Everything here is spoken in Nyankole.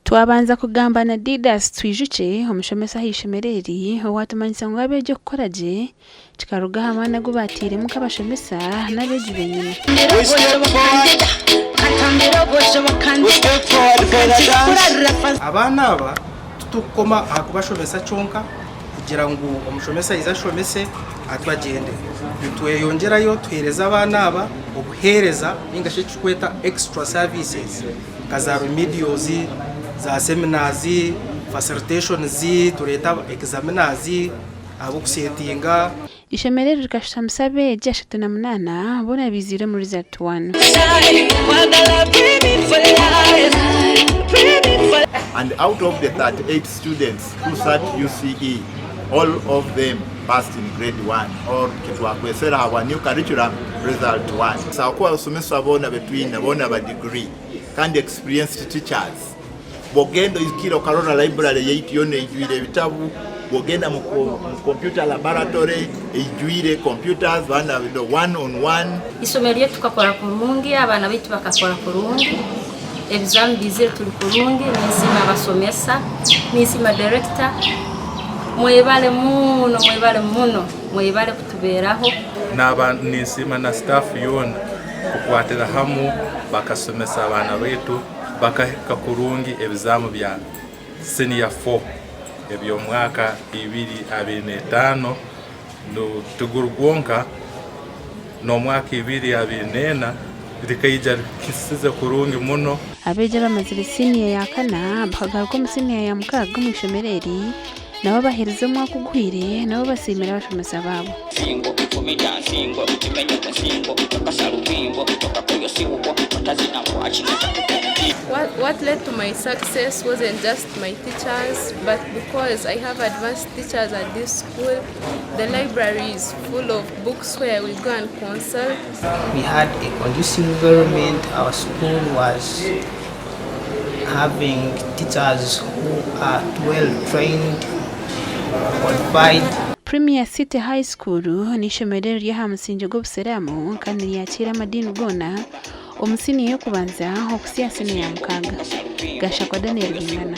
Twabanza kugamba na Didas Twijukye, omushomesa aha ishomero eri, owaatumanyisa ngu abeegi okukora gye kikaruga aha maani agu baatairemu nk'abashomesa n'abeegi benyine. Abaana aba titurikukoma aha kubashomesa kyonka kugira ngu omushomesa aije ashomese atyo agyende. Nitweyongyerayo tuheereza abaana aba obuheereza ninga shi eki turikweta extra services nka za remedials, za seminars, facilitations, tureeta examiners ab'okusetinga. Eishomero eri rikashutamisa abeegi 38 boona baiziire omu Result One. And out of the 38 students who sat UCE, all of them passed in grade 1 or kitwakwesera habwa new curriculum result 1. Ahakuba abasomesa boona betwine boona ba degree kandi experienced teachers. Bwogenda oikire okarora library yaitu yoona eijwire ebitabu, bwogenda mu computer laboratory eijwire computers baana one on one. Isomero ryaitu tukakora kurungi, abaana baitu bakakora kurungi, ebizamu biizire turi kurungi, ninsiima abasomesa, ninsiima director, mwebale muno, mwebale muno, mwebale kutubeeraho. Naaba ninsiima na staff yoona kukwatira hamu bakasomesa abaana baitu bakahika kurungi ebizaamu bya senior 4 eby'omwaka 2025 tiguri gwonka n'omwaka 2024 rikaija rikisize kurungi muno. Abeegi abamazire siniya ya kana bakagaruka omu siniya ya mukaaga omu ishomero eri nabo abaherize omwaka oguhweire nabo basiimire abashomesa baabo. What, what led to my success wasn't just my teachers, but because I have advanced teachers at this school, the library is full of books where we go and consult. We had a conducive environment. Our school was having teachers who are well trained, qualified. Premier City High School n'eishomero eriri aha musingye gw'obusiraamu kandi niryakiira amadiini goona omu siniya y'okubanza okuhitsya aha siniya ya mukaaga. Gashakwa Daniel Bingana.